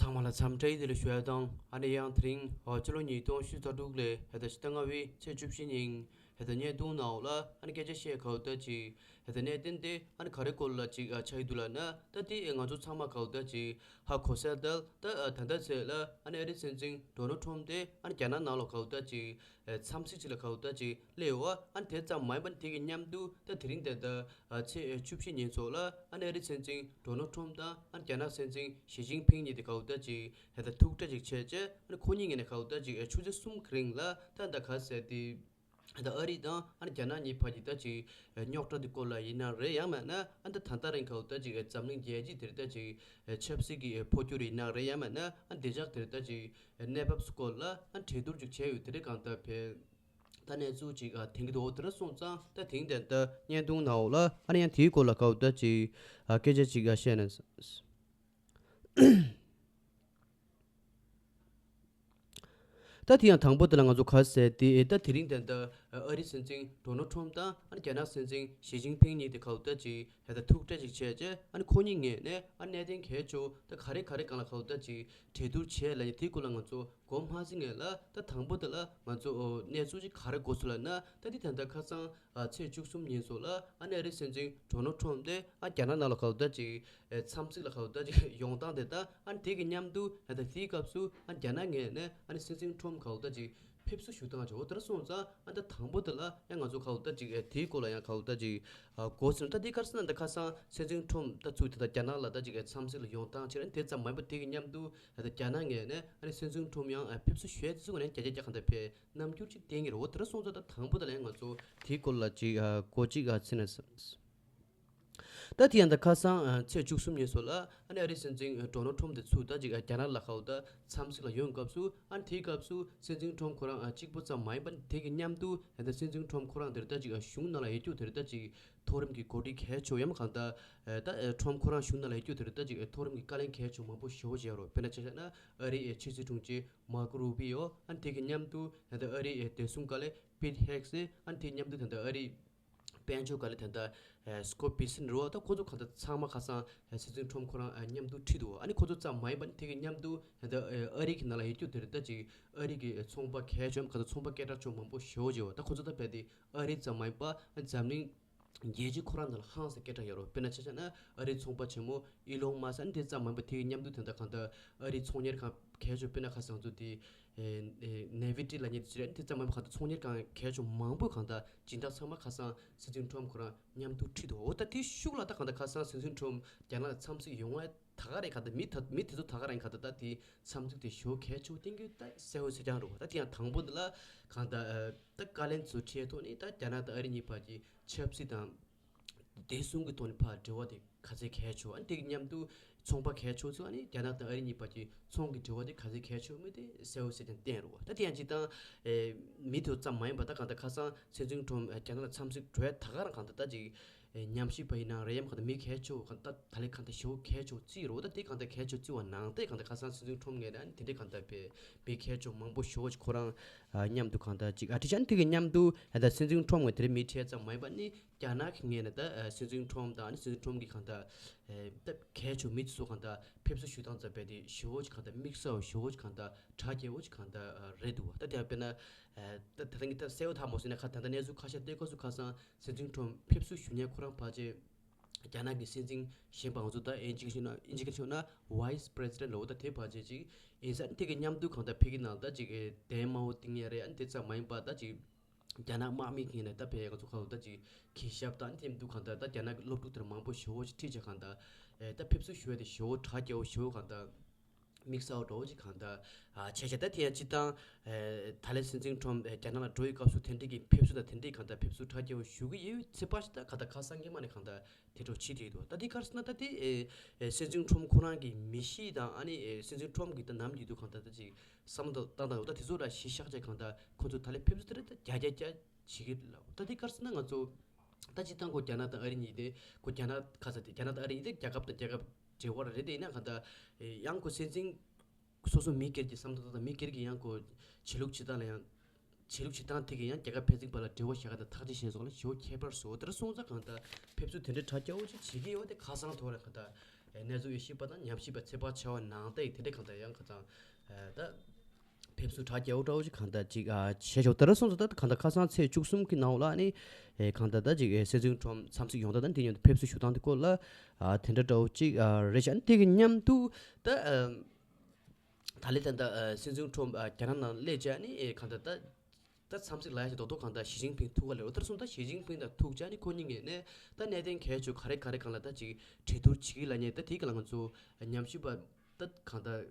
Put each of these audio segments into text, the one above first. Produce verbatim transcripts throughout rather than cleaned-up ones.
ཚང་མ་ལ་འཚམས་འདྲི་བདེ་ལེགས་ཞུ་ཡ་དང་། ཨ་ནི་ཡང་དེ་རིང་ཨ་སྤྱི་ལོ་ཉིས་སྟོང་ཉི་ཤུ་རྩ་དྲུག་ལོའི་ད་ལྟ་ཕྱི་ཟླ་ལྔ་པའི་ཚེས་བཅུ་བཞི་ཉིན་ད་ལྟ་བརྙན་ཐུང་ནང་ལ་ཨ་ནི་སྐད་ཆ་བཤད་ག་བ་ད་ཅིག་ད་ལྟ་གནད་དོན་དེ་ཨ་ནི་ག་རེ་སྐོར་ལ་ཅིག་ཨ་ཆགས་ཀྱི་འདུག་ལབ་ན། ད་དེ་ང་ཚོ་ཚང་མ་ག་བ་ད་ཅིག་ཧ་གོ་གསལ་ལྟར་ད་ཨ་ད་ལྟ་ཚེ་ལ་ཨ་ནི་ཨ་རིའི་སྲིད་འཛིན་ཌོ་ནལ་ཊམ་དེ་ཨ་ནི་རྒྱ་ནག་ནང་ལ་ག་བ་ད་ཅིག་ཨ་འཚམས་གཟིགས་ཅིག་ལ་ག་བ་ད་ཅིག་སླེབས་ཡོད་པ། ཨ་ནི་དེ་ཙམ་མ་ཡིན་པ་དེ་གི་མཉམ་དུ་ད་དེ་རིང་ད་ལྟ་ཨ་ཚེས་བཅུ་བཞི་ཉིན་ཚོ་ལ་ཨ་ནི་ཨ་རིའི་སྲིད་འཛིན་ཌོ་ནལ་ཊམ་དང་ཨ་ནི་རྒྱ་ནག་སྲིད་འཛིན་ཞི་ཅིན་ཕིང་གཉིས་དེ་ག་བ་ད་ཅིག་ད་ལྟ་ཐུག་འཕྲད་ཅིག་བྱས་རྗེས། ཨ་ནི་ཁོ་གཉིས་ངོས་ནས་ག་བ་ད་ཅིག་ཆུ་ཚོད་གསུམ་གྱི་རིང་ལ་ད་ད་ག་ཟེར་དེ་ད་ཨ་རི་དང་ཨ་ནི་རྒྱ་ནག་གཉིས་བར་གྱི་ད་ཅིག་རྙོག་དྲ་དེ་སྐོར་ལ་ཡིན་ན་རེད། ཡང་མིན་ན་ཨ་ནི་ད་ད་ལྟ་རིང་ག་བ་ད་ཅིག་འཛམ་གླིང་རྒྱལ་སྤྱི་དེར་ད་ཅིག་ཆབ་སྲིད་ཀྱི་འཕོ་འགྱུར་ཡིན་ན་རེད། ཡང་མིན་ན་ཨ་ནི་བདེ་འཇགས་དེར་ད་ཅིག་གནས་བབ་སྐོར་ལ་ཨ་ནི་གྲོས་བསྡུར་ཅིག་བྱས་ཡོད། དེ་རིང་གང་ལྟར་བས་ད་གནས་ཚུལ་ཅིག་ཨ་ཐོན་གྱི་འདུག་དེ་འདྲ་སོང་ཙང་ད་དེང་དེ་ད་བརྙན་ཐུང་ནང་ལ་ཨ་ནི་ཡང་དེའི་སྐོར་ལ་ག་བ་ད་ཅིག་ཨ་སྐད་ཆ་ཅིག་ཨ་བཤད་ན། ད་དེ་ཡང་དང་པོ་དེ་ལ་ང་ཚོ་ག་ཟེར་དེ་ད་དེ་རིང་དེ་ད་ཨ་རིའི་སྲིད་འཛིན་ཌོ་ནལ་ཊམ་དང་ཨ་ནི་རྒྱ་ནག་སྲིད་འཛིན་ཞི་ཅིན་ཕིང་གཉིས་དེ་ག་བ་ད་ཅིག་ད་ལྟ་ཐུག་འཕྲད་ཅིག་བྱས་རྗེས། ཨ་ནི་ཁོ་གཉིས་ངོས་ནས་ཨ་ནི་གནད་དོན་གལ་ཆེ་ད་ག་རེ་ག་རེ་སྒང་ལ་ག་བ་ད་ཅིག་གྲོས་བསྡུར་བྱས་ལབ་ཡ་དེའི་སྐོར་ལ་ང་ཚོ་གོ་མ་ཟིན་ངེས་ལ། ད་དང་པོ་དེ་ལ་ང་ཚོ་ཨོ་གནས་ཚུལ་ཅིག་ག་རེ་གོ་སོང་ལབ་ན། ད་དེ་ད་ལྟ་ཁ་སང་ཨ་ཚེས་བཅུ་གསུམ་ཉིན་སོགས་ལ་ཨ་ནི་ཨ་རིའི་སྲིད་འཛིན་ཌོ་ནལ་ཊམ་དེ་ཨ་རྒྱ་ནག་ནང་ལ་ག་བ་ད་ཅིག་ཨེ་འཚམས་གཟིགས་ལ་ག་བ་ད་ཅིག་ཡོང་སྟངས་དེ་དང་། ཨ་ནི་དེ་གི་མཉམ་དུ་ཨ་ད་དེའི་སྐབས་སུ་ཨ་རྒྱ་ནག་ངོས་ནས་ཨ་ནི་སྲིད་འཛིན་ཊམ་ག་བ་ད་ཅིག་ཕེབས་བསུ་ཞུ་སྟངས་ཅིག་འོ་དེ་འདྲ་སོང་ཙང་། ཨ་ད་དང་པོ་དེ་ལ་ཡང་ང་ཚོ་ག་བ་ད་ཅིག་ཨེ་དེའི་སྐོར་ལ་ཡང་ག་བ་ད་ཅིག་ཨ་གོ་སོང་། ད་དེ་ག་རེ་ཟེར་ན་ད་ཁ་སང་སྲིད་འཛིན་ཊམ་ད་ཚུར་ད་ལྟ་རྒྱ་ནག་ལ་ད་ཅིག་ཨེ་འཚམས་གཟིགས་ལ་ཡོང་སྟངས་ཅིག་ཨ་ནི་དེ་ཙམ་མ་ཡིན་པ་དེ་གི་མཉམ་དུ་ད་ལྟ་རྒྱ་ནག་ངོས་ནས་ཨ་ནི་སྲིད་འཛིན་ཊམ་ཡང་ཨ་ཕེབས་བསུ་ཞུ་ཡ་དེ་ཚོ་ངོས་ནས་རྒྱ་རྒྱ་རྒྱ་གང་ལྟར་ཕེབས་རྣམ་འགྱུར་ཅིག་བསྟན་གྱི་རེད། འོ་དེ་འདྲ་སོང་ཙང་ད་དང་པོ་དེ་ལ་ཡང་ང་ཚོ་དེའི་སྐོར་ལ་ཅིག་ཨ་གོ་ཅིག་ཨ་ཚིག་ནས། ད་དེ་ཡང་ད་ཁ་སང་ཨ་ཚེས་བཅུ་གསུམ་ཉིན་སོགས་ལ་ཨ་ནི་ཨ་རིའི་སྲིད་འཛིན་ཨ་ཌོ་ནལ་ཊམ་དེ་ཚུར་ད་ཅིག་ཨ་རྒྱ་ནག་ལ་ག་བ་ད་འཚམས་གཟིགས་ལ་ཡོང་སྐབས་སུ། ཨ་ནི་དེའི་སྐབས་སུ་སྲིད་འཛིན་ཊམ་ཁོ་རང་ཨ་གཅིག་པོ་ཙམ་མ་ཡིན་པ་དེ་གི་མཉམ་དུ་ད་ལྟ་སྲིད་འཛིན་ཊམ་ཁོ་རང་དེར་ད་ཅིག་ཨ་གཞུང་ནང་ལ་ཡོད་རྒྱུ་དེར་ད་ཅིག་མཐོ་རིམ་གྱི་འགོ་ཁྲིད་གལ་ཆེ་བོ་ཡང་མིན་གང་ལྟར་ཨ་ད་ཨ་ཊམ་ཁོ་རང་གཞུང་ནང་ལ་ཡོད་རྒྱུ་དེར་ད་ཅིག་ཨ་མཐོ་རིམ་གྱི་བཀའ་བློན་གལ་ཆེ་བོ་མང་པོ་ཞེ་པོ་ཅིག་ཡོད་རེད། དཔེར་ན་ཆ་བཞག་ན་ཨ་རིའི་ཨ་ཕྱི་སྲིད་དྲུང་ཆེ་མར་ཀོ་རུ་བི་ཡོ། ཨ་ནི་དེ་གི་མཉམ་དུ་ད་ལྟ་ཨ་རིའི་ཨ་བདེ་སྲུང་བཀའ་བློན་པིཊ་ཧེག་སི། ཨ་ནི་དེ་གི་མཉམ་དུ་ད་ལྟ་ཨ་རིའི་དཔལ་འབྱོར་བཀའ་བློན་ད་ལྟ་ཨ་སྐོཊ་བྷི་སེན་རེད་བ། ད་ཁོ་ཚོ་གང་ལྟར་ཚང་མ་ཁ་སང་ཨ་སྲིད་འཛིན་ཊམ་ཁོ་རང་ཨ་མཉམ་དུ་ཁྲིད་འདུག་ཨ་ནི་ཁོ་ཚོ་ཙམ་མ་ཡིན་པ་ནི་དེ་གི་མཉམ་དུ་ད་ལྟ་ཨ་རི་གི་ནང་ལ་ཡོད་རྒྱུ་དེ་རེད། ད་ཅིག་ཨ་རི་གི་ཚོང་པ་གལ་ཆེ་བ་གང་ལྟར་ཚོང་པ་སྐད་གྲགས་ཆེ་བ་མང་པོ་ཞེ་པོ་ཅིག་ཡོད། ད་ཁོ་ཚོ་ད་རྦད་དེ་ཨ་རི་ཙམ་མ་ཡིན་པ་ཨ་འཛམ་གླིང་རྒྱལ་སྤྱི་ཁོ་རང་ནང་ལ་ཧང་སང་སྐད་གྲགས་ཡོད་རེད། དཔེར་ན་ཆ་བཞག་ན་ཨ་རིའི་ཚོང་པ་ཆེན་མོ་ཨི་ལོན་མཱ་སི། ཨ་ནི་དེ་ཙམ་མ་ཡིན་པ་དེ་གི་མཉམ་དུ་ད་ལྟ་གང་ལྟར་ཨ་རིའི་ཚོང་གཉེར་ཁང་གལ་ཆེ་བ་དཔེར་ན་ཁ་སང་ཚོ་དེ་ཨེ་ཨེ་ནེ་ཝི་ཊི་ལབ་མཁན་དེ་ཚོ་རེད། ཨ་ནི་དེ་ཙམ་མ་ཡིན་པ་གང་ལྟར་ཚོང་གཉེར་ཁང་གལ་ཆེ་བ་མང་པོ་གང་ལྟར་སྦྱིན་བདག་ཚང་མ་ཁ་སང་སྲིད་འཛིན་ཊམ་ཁོ་རང་མཉམ་དུ་ཁྲིད་འདུག་འོ་ད་དེ་ཤུགས་ལ་ད་གང་ལྟར་ཁ་སང་སྲིད་འཛིན་ཊམ་རྒྱ་ནག་ལ་འཚམས་གཟིགས་ཡོང་བ་ད་ག་རེ་གང་ལྟར་མི་ད་མི་དེ་ཚོ་ད་ག་རེ་གང་ལྟར་ད་དེ་འཚམས་གཟིགས་དེ་ཞེ་པོ་གལ་ཆེ་བོ་བསྟན་རྒྱུ་ད་གསལ་པོ་གསལ་རྐྱང་རེད་བ། ད་དེ་ཡང་དང་པོ་འདི་ལ་གང་ལྟར་ཨ་ད་བཀའ་བློན་ཚོ་ཁྲིད་ཐོག་ནས་ད་རྒྱ་ནག་དང་ཨ་རི་གཉིས་བར་གྱི་ཆབ་སྲིད་དང་བདེ་སྲུང་གི་ཐོག་ནས་ཕར་འབྲེལ་བ་དེ་ག་ཚད་གལ་ཆེ་བ། ཨ་ནི་དེ་གི་མཉམ་དུ་ཚོང་པ་གལ་ཆེ་བ་ཚོ་ཨ་ནི་རྒྱ་ནག་དང་ཨ་རི་གཉིས་བར་གྱི་ཚོང་གི་འབྲེལ་བ་དེ་ག་ཚད་གལ་ཆེ་བ་མིན་དེ་གསལ་པོ་གསལ་རྐྱང་བསྟན་རེད་བ། ད་དེ་ཡང་སྤྱིར་བཏང་ཨེ་མི་དེ་ཙམ་མ་ཡིན་པ་ད་གང་ལྟར་ཁ་སང་སྲིད་འཛིན་ཊམ་རྒྱ་ནག་ལ་འཚམས་གཟིགས་འགྲོ་ཡ་ད་ག་རང་གང་ལྟར་ད་ཅིག་ཉམས་ཞིབ་པ་ཡིན་ན་རེད། ཡང་གང་ལྟར་མི་གལ་ཆེ་བོ་གང་ལྟར་ད་ལས་གང་ལྟར་ཞེ་པོ་གལ་ཆེ་བོ་བརྩིས་རེད་བ། ད་དེ་གང་ལྟར་གལ་ཆེ་བོ་བརྩི་བ་ནང་བཞིན་གང་ལྟར་ཁ་སང་སྲིད་འཛིན་ཊམ་ངོས་ནས་ཨ་ནི་དེ་འདྲའི་གང་ལྟར་པའི་མི་གལ་ཆེ་བོ་མང་པོ་ཞེ་པོ་ཅིག་ཁོ་རང་ཨ་མཉམ་དུ་གང་ལྟར་ཅིག་ཨ་ཁྲིད་བྱས། ཨ་ནི་དེ་གི་མཉམ་དུ་ད་ལྟ་སྲིད་འཛིན་ཊམ་ངོས་དེ་རིང་མི་ཁྲིད་ཙམ་མ་ཡིན་པ་ནི་རྒྱ་ནག་གི་ངོས་ནས་ད་ཨ་སྲིད་འཛིན་ཊམ་དང་ཨ་ནི་སྲིད་འཛིན་ཊམ་གྱི་གང་ལྟར་ཨ་ད་གལ་ཆེ་བོ་མི་དེ་ཚོ་གང་ལྟར་ཕེབས་བསུ་ཞུ་སྟངས་ཙམ་པས་དེ་ཞེ་པོ་ཅིག་གང་ལྟར་དམིགས་བསལ་བ་ཞེ་པོ་ཅིག་གང་ལྟར་གྲ་རྒྱས་པོ་ཅིག་གང་ལྟར་ཨ་རེད་འདུག་བ། ད་དེ་ཡང་དཔེར་ན་ཨ་ད་ད་ལྟ་ངས་ད་གསལ་པོ་ཧ་མ་གོ་སོང་ན། ཁ་ད་ལྟ་གནས་ཚུལ་ཁ་ཤས་ལྟོས་སྐབས་སུ་ཁ་སང་སྲིད་འཛིན་ཊམ་ཕེབས་བསུ་ཞུ་མཁན་ཁོ་རང་ཕལ་ཆེར་རྒྱ་ནག་གི་སྲིད་འཛིན་གཞོན་པ་ང་ཚོ་ད་ཨིན་ཇི་སྐད་ཆ་ན་ཨིན་ཇི་སྐད་ཆ་ན་ཝའི་སི་པི་རེ་སི་ཌེན་ཊི་ལབ་འོ་ད་དེ་ཕལ་ཆེར་ཅིག་ཡིན་ས། ཨ་ནི་དེ་གི་མཉམ་དུ་གང་ལྟར་ཕ་གི་ནང་ད་ཅིག་གདན་དམར་པོ་བཏིང་ཡ་རེད། ཨ་ནི་དེ་ཙམ་མ་ཡིན་པ་ད་ཅིག་རྒྱ་ནག་དམག་མི་གི་ནས་ད་ཕ་གི་ང་ཚོ་གང་ལྟར་ད་ཅིག་གུས་ཞབས་དང་ཨ་ནི་དེ་མཉམ་དུ་གང་ལྟར་ད་རྒྱ་ནག་གི་སློབ་ཕྲུག་དེར་མང་པོ་ཞེ་པོ་ཅིག་ཁྲིད་བྱས་གང་ལྟར་ཨེ་ད་ཕེབས་བསུ་ཞུ་ཡ་དེ་ཞེ་པོ་གྲ་རྒྱས་པོ་ཞེ་པོ་གང་ལྟར་དམིགས་བསལ་འདྲ་བོ་ཅིག་གང་ལྟར་ཨ་བྱས་བྱས། ད་དེ་ཡང་སྤྱིར་བཏང་ཨེ་ད་ལན་སྲིད་འཛིན་ཊམ་ཨེ་རྒྱ་ནག་ལ་འགྲོ་ཡི་སྐབས་སུ་དེ་འདྲའི་གི་ཕེབས་བསུ་དང་དེ་འདྲའི་གང་ལྟར་ཕེབས་བསུ་གྲ་རྒྱས་པོ་ཞུ་གི་ཡོད་ཚེ་པ་ཞིག་ད་ག་ད་ཁ་སང་སྔོན་མ་ནས་གང་ལྟར་དེ་འདྲ་བྱེད་བསྡད་ཡོད་དོ། ད་དེ་ག་རེ་ཟེར་ན་ད་དེ་ཨེ་ཨེ་སྲིད་འཛིན་ཊམ་ཁོ་རང་གི་མི་གཤིས་དང་ཨ་ནི་ཨེ་སྲིད་འཛིན་ཊམ་གི་ད་ནམ་རྒྱུན་དུ་གང་ལྟར་ད་ཅིག་བསམ་བློ་བཏང་སྟངས་འོ་ད་དེ་ཚོ་ར་གཞི་བཞག་བྱས་གང་ལྟར་ཁོ་ཚོ་ད་ལན་ཕེབས་བསུ་དེ་ར་ད་རྒྱ་རྒྱ་རྒྱ་བྱེད་ཀྱི་ལ། ད་དེ་ག་རེ་ཟེར་ན་ང་ཚོ་ད་སྤྱིར་བཏང་ཁོ་རྒྱ་ནག་དང་ཨ་རི་གཉིས་དེ་ཁོ་རྒྱ་ནག་ག་ས་དེ་རྒྱ་ནག་དང་ཨ་རི་གཉིས་དེ་རྒྱལ་ཁབ་དང་རྒྱལ་ཁབ་འབྲེལ་བ་ར་རེད། དེ་ཡིན་ན་གང་ལྟར་ཨེ་ཡང་ཁོ་སྲིད་འཛིན་སོ་སོ་མི་སྒེར་གྱི་བསམ་བློ་དང་མི་སྒེར་གྱི་ཡང་ཁོ་བྱེད་ལུགས་བྱེད་སྟངས་ལ་ཡང་བྱེད་ལུགས་བྱེད་སྟངས་དེ་གི་ཡང་རྒྱལ་ཁབ་ཕན་ཚུན་བར་ལ་འབྲེལ་བ་བཞག་ག་དང་ཐག་གཅོད་བྱེད་སོགས་ལ་ཞེ་པོ་ཁྱད་པར་བཟོ་དེ་འདྲ་སོང་ཙང་གང་ལྟར་ཕེབས་བསུ་དེ་འདྲའི་གྲ་རྒྱས་པོ་ཅིག་བྱེད་ཀྱི་ཡོད། དེ་ཁ་སང་ཐོག་ལ་གང་ལྟར་ གནས་ཚུལ་ཡོད་ཤེས་པ་དང་ཉམས་ཞིབ་པ་ཚོད་དཔག་བྱ་བ་ནང་བསྟན་དེ་འདྲའི་གང་ལྟར་ཡང་གང་ལྟར་ད་ཕེབས་བསུ་གྲ་རྒྱས་པོ་འདྲ་བོ་ཅིག་གང་ལྟར་ཅིག་བྱས་ཆོག་ད་ར་སོང་ཙང་ད་གང་ལྟར་ཁ་སང་ཚེས་བཅུ་གསུམ་གྱི་ནང་ལ་ནི་གང་ལྟར་ད་ཅིག་སྲིད་འཛིན་ཁྲོམ་འཚམས་གཟིགས་ཡོང་ད་ད་འདི་ཉིད་དུ་ཕེབས་བསུ་ཞུ་སྟངས་དེ་སྐོར་ལ་དེ་འདྲ་འདྲ་བོ་ཅིག་རེད་ཤག་ཨ་ནི་དེ་གི་མཉམ་དུ་ད། ད་ལན་ད་ལྟ་སྲིད་འཛིན་ཁྲོམ་རྒྱ་ནག་ནང་སླེབས་བྱས་ནི་གང་ལྟར་ད། ད་འཚམས་གཟིགས་ལ་ཡ་ཞིག་རྡོག་རྡོག་གང་ལྟར་ཞི་ཅིན་ཕིང་ཐུག་ག་ལེ་རོ་ཐར་སོང་ད་ཞི་ཅིན་ཕིང་དང་ཐུག་བྱས་ནི་ཁོ་གཉིས་ངེས་ནས་ད་གནད་དོན་གལ་ཆེ་ག་རེ་ག་རེ་གང་ལ་ད་ཅིག་གྲོས་བསྡུར་བྱེད་ཀྱི་ལ་ཉེ་ད་དེ་ག་ལ་ང་ཚོ་ཉམས་ཞིབ་པ་ད་གང་ལྟར་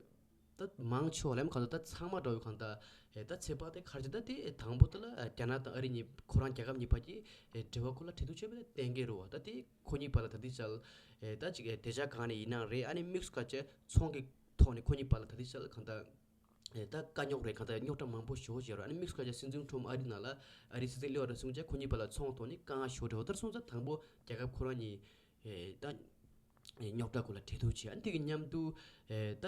ད་མང་ཆེ་བ་ལ་གང་ལྟར་ད་ཚང་མ་འདྲ་བོ་གང་ལྟར་ད་ཚེ་དཔག་དེ་ག་རེ་ད་དེ་དང་པོ་དེ་ལ་རྒྱ་ནག་དང་ཨ་རི་གཉིས་ཁོ་རང་རྒྱལ་ཁབ་གཉིས་བར་གྱི་འབྲེལ་བ་ཁོ་ལ་གྲོས་བསྡུར་བྱས་པ་ད་གཏན་འཁེལ་རེད་བ། ད་དེ་ཁོ་གཉིས་བར་ལ་ད་དེ་ཅལ་ད་ཅིག་དེ་ཆ་གང་ནས་ཡིན་ནའང་རེད། ཨ་ནི་དམིགས་སུ་བཀར་བྱས་ཚོང་གི་ཐོག་ནས་ཁོ་གཉིས་བར་ལ་ད་དེ་ཅལ་གང་ལྟར། ད་དཀའ་རྙོག་རེད་གང་ལྟར་རྙོག་དྲ་མང་པོ་ཞེ་པོ་ཅིག་ཡོད་རེད། ཨ་ནི་དམིགས་སུ་བཀར་བྱས་སྲིད་འཛིན་ཁྲོམ་ཨ་རི་ནང་ལ་ཨ་རི་སྲིད་འཛིན་སླེབས་པ་རེད་སོང་བྱས་ཁོ་གཉིས་བར་ལ་ཚོང་ཐོག་ནས་དཀའ་ངལ་ཞེ་པོ་འདྲ་བོ་ད་ར་སོང་ཙང་དང་པོ་རྒྱལ་ཁབ་ཁོ་རང་གཉིས་ད་རྙོག་དྲ་སྐོར་ལ་གྲོས་བསྡུར་བྱས། ཨ་ནི་དེ་གི་མཉམ་དུ་ད་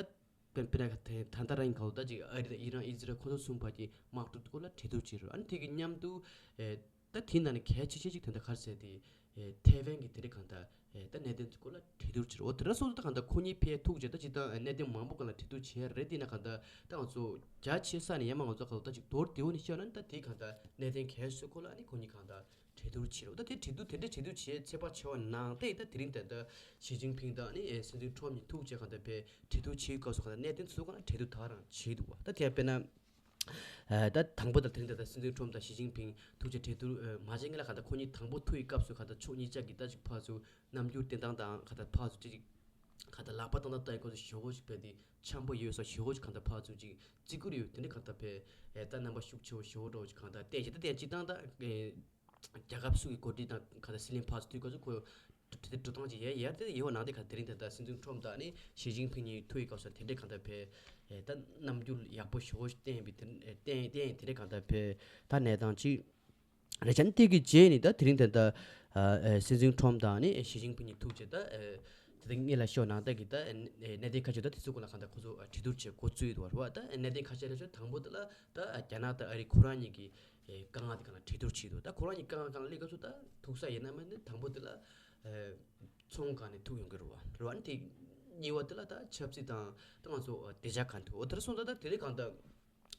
དཔེར་ན་ད་ད་ལྟ་རང་གི་ག་ལ་ད་ཅིག་ཨ་རི་དང་ཨི་རན་ཨི་ཛི་རལ་ཁོ་ཚོ་གསུམ་བར་གྱི་དམག་འཁྲུག་སྐོར་ལ་གྲོས་བསྡུར་བྱས་རེད། ཨ་ནི་དེ་གི་མཉམ་དུ་ད་དེའི་ནང་ནས་གལ་ཆེ་ཤོས་ཅིག་དེ་འདྲ་ག་རེ་ཟེར་དེ། ཐེ་ཝན་གྱི་དེ་རིང་གང་ལྟར་ད་གནད་དོན་སྐོར་ལ་གྲོས་བསྡུར་བྱེད་རོགས། དེ་འདྲ་སོང་ཙང་གང་ལྟར་ཁོ་གཉིས་ཕེབས་ཐུག་བྱས་ད་ཅི་ལྟར་གནད་དོན་མང་པོ་སྒང་ལ་གྲོས་བསྡུར་བྱས་རེད། དེ་ན་གང་ལྟར་ད་ང་ཚོ་རྒྱ་ཆེ་ས་ནས་ཡང་མ་ང་ཚོ་གང་ལྟར་ཅིག་མདོར་བསྡུས་ནས་བཤད་ན་ད་དེ་གང་ལྟར་གནད་དོན་གལ་ཆེ་ཤོས་སྐོར་ལ་ནི་ཁོ་གཉིས་གང་ལྟར་གྲོས་བསྡུར་བྱེད་རོགས། ད་དེ་གྲོས་བསྡུར་དེ་འདྲ་གྲོས་བསྡུར་བྱས་ཚེ་དཔག་བྱས་པ་ནང་བསྟན་ད་དེ་རིང་ད་ལྟ་ཞི་ཅིན་ཕིང་དང་ནི་སྲིད་འཛིན་ཁྲོམ་གཉིས་ཐུག་བྱས་གང་ལྟར་ཕེབས་གྲོས་བསྡུར་བྱེད་སྐབས་སུ་གང་ལྟར་གནད་དོན་ཚོ་གང་ལ་གྲོས་བསྡུར་ད་རང་བྱས་འདུག་བ། ད་དེ་དཔེར་ན། ད་དང་པོ་དང་དེ་རིང་ད་ལྟ་སྲིད་འཛིན་ཁྲོམ་དང་ཞི་ཅིན་ཕིང་ཐུག་བྱས་གྲོས་བསྡུར་མ་བྱས་སྔོན་ལ་གང་ལྟར་ཁོ་གཉིས་དང་པོ་ཐུག་པའི་སྐབས་སུ་གང་ལྟར་ཕྱོགས་གཉིས་ཆ་གི་ད་ཅིག་ཕར་ཚུར་རྣམ་འགྱུར་བསྟན་སྟངས་དང་གང་ལྟར་ཕར་ཚུར་ཅིག་ཅིག་གང་ལྟར་ལག་པ་བཏང་སྟངས་ལྟ་ཡི་སྐོར་ཚོ་ཞེ་པོ་ཅིག་དཔེ་དེ་འཆམ་པོ་ཡོད་ས་ཞེ་པོ་ཅིག་གང་ལྟར་ཕར་ཚུར་ཅིག་བརྩི་བཀུར་ཡོད། དེ་འདྲ་གང་ལྟར་དཔེ་ད་རྣམ་པ་ཤུགས་ཆེ་བོ་ཞེ་པོ་འདྲ་བོ་ཅིག་གང་ལྟར་བསྟན་བྱས་ད་བསྟན་སྤྱིར་བཏང་ད། རྒྱལ་ཁབ་སུ་གི་འགོ་ཁྲིད་དང་ག་ད་སྲིད་བློན་ཕར་ཚུར་དུས་སྐབས་སུ་ཁོ་འགྲོ་འགྲོ་སྟངས་ཅིག་ཡར་ཡར་དེ་ཡོད་ནང་དེ་ག་དེ་རིང་ད་ལྟ་སྲིད་འཛིན་ཁྲོམ་དང་ནི་ཞི་ཅིན་ཕིང་གཉིས་ཐུག་ཡི་སྐབས་སུ་དེ་འདྲའི་གང་ལྟར་ཕེ་ད་རྣམ་འགྱུར་ཡག་པོ་ཞེ་པོ་བསྟན་པའི་དེ་བསྟན་བསྟན་དེ་འདྲའི་གང་ལྟར་ཕེ་ད་གནས་སྟངས་ཅིག་རེད་ཆ་ནི་དེ་གི་རྗེས་ནི་ད་དེ་རིང་ད་ལྟ་སྲིད་འཛིན་ཁྲོམ་དང་ནི་ཞི་ཅིན་ཕིང་གཉིས་ཐུག་བྱས་ད་དེ་ད་ངེད་ལ་ཤོད་ནང་ད་གི་ད་གནད་དོན་ཁ་ཤས་ད་དེ་ཚོ་སྐོར་ལ་གང་ལྟར་ཁོ་ཚོ་གྲོས་བསྡུར་བྱེད་འགོ་བཙུགས་ཡོད་རེད་བ། ད་གནད་དོན་ཁ་ཤས་ལ་ཤོད་དང་པོ་དེ་ལ་ད་རྒྱ་ནག་དང་ཨ་རི་ཁོ་རང་གཉིས་ཀྱི། ཨེ་དཀའ་ངལ་དེ་གང་ལ་གྲོས་བསྡུར་བྱེད་དོ། ད་ཁོ་རང་གཉིས་དཀའ་ངལ་གང་ལ་སླེབས་སྐབས་སུ་ད་ཐུག་ས་ཡིན་ན་མིན་ན་དང་པོ་དེ་ལ་ཨེ་ཚོང་སྒང་ནས་ཐུག་ཡོང་གི་རེད་བ། རེད་བ། ཨ་ནི་དེ་གཉིས་པ་དེ་ལ་ད་ཆབ་སྲིད་དང་ད་ང་ཚོ་ཨ་དེ་ཆ་གང་ཐུག་འོ་དེར་སོང་ད་ད་དེ་རིང་གང་ད་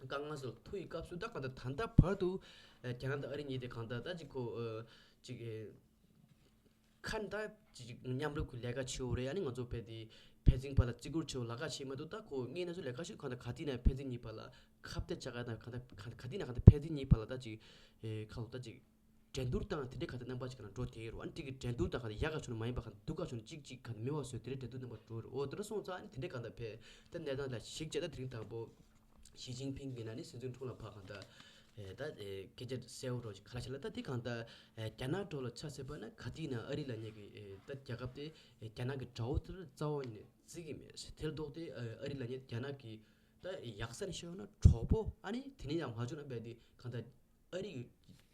དཀའ་ངལ་སོགས་ཐུག་ཡི་སྐབས་སུ་ད་གང་ད་ད་ལྟ་བར་དུ་ཨེ་རྒྱ་ནག་དང་ཨ་རི་གཉིས་དེ་གང་ད་ད་ཅིག་ཁོ་ཨེ་ཅིག་ཨེ། ཁ་ནས་ད་ཅིག་མཉམ་རུབ་ཀྱི་ལས་ཀ་བྱེད་འོ་རེད། ཨ་ནི་ང་ཚོ་ཕན་ཚུན་ཕན་ཚུན་བར་ལ་བརྩི་བཀུར་བྱེད་འོ་ལས་ཀ་བྱེད་མ་གཏོགས་ད་ཁོ་ངས་ན་ཚོ་ལས་ཀ་བྱེད་གང་ལྟར་ག་དུས་ན་ཕན་ཚུན་གཉིས་བར་ལ་ཁ་གཏད་བཅག་ག་དང་གང་ལྟར་ག་ག་དུས་ན་གང་ལྟར་ཕན་ཚུན་གཉིས་བར་ལ་ད་ཅིག་ཨེ་ཁ་ལོ་ད་ཅིག་འགྲན་བསྡུར་དང་དེ་འདྲའི་གང་ལྟར་རྣམ་པ་ཅིག་གང་ལ་འགྲོ་བསྡད་ཡོད་རེད། ཨ་ནི་དེ་གི་འགྲན་བསྡུར་དང་གང་ལྟར་ཡག་ག་བྱུང་ན་མ་ཡིན་པ་གང་ལྟར་སྡུག་ག་བྱུང་ན་གཅིག་གཅིག་གང་ལྟར་མི་བ་སོས་དེ་འདྲའི་འགྲན་བསྡུར་རྣམ་པ་འགྲོ་རེད། འོ་དེ་འདྲ་སོང་ཙང་ཨ་ནི་དེ་འདྲའི་གང་ལྟར་ཕན་ད་གནས་སྟངས་ལ་གཞིགས་བྱས་ད་དེ་རིང་དང་པོ། ཞི་ཅིན་ཕིང་གིས་ན་ནི་སྲིད་འཛིན་ཁྲོམ་ལ་ཕར་གང་ལྟར་ཨེ་ད་ཨེ་སྐད་ཆ་གསལ་བོ་འདྲ་ཞིག་ག་ལ་བྱས་ལ་ད་དེ་གང་ལྟར་ཨེ་རྒྱ་ནག་འགྲོ་ལ་ཆ་བཞག་པ་ན་ག་དུས་ན་ཨ་རི་ལབ་མཁན་གྱི་ཨེ་ད་རྒྱལ་ཁབ་དེ་ཨེ་རྒྱ་ནག་གི་དགྲ་བོ་དེ་རྩ་བ་ནས་བརྩི་གི་མེད། དེ་ལ་ལྡོག་སྟེ་ཨེ་ཨ་རི་ལབ་མཁན་རྒྱ་ནག་གི་ད་ཡག་ས་ནས་བཤད་ན་གྲོགས་པོ་ཨ་ནི་དེ་ནས་ཡང་མ་བྱུང་ན་བས་དེ་གང་ལྟར་ཨ་རི་གི་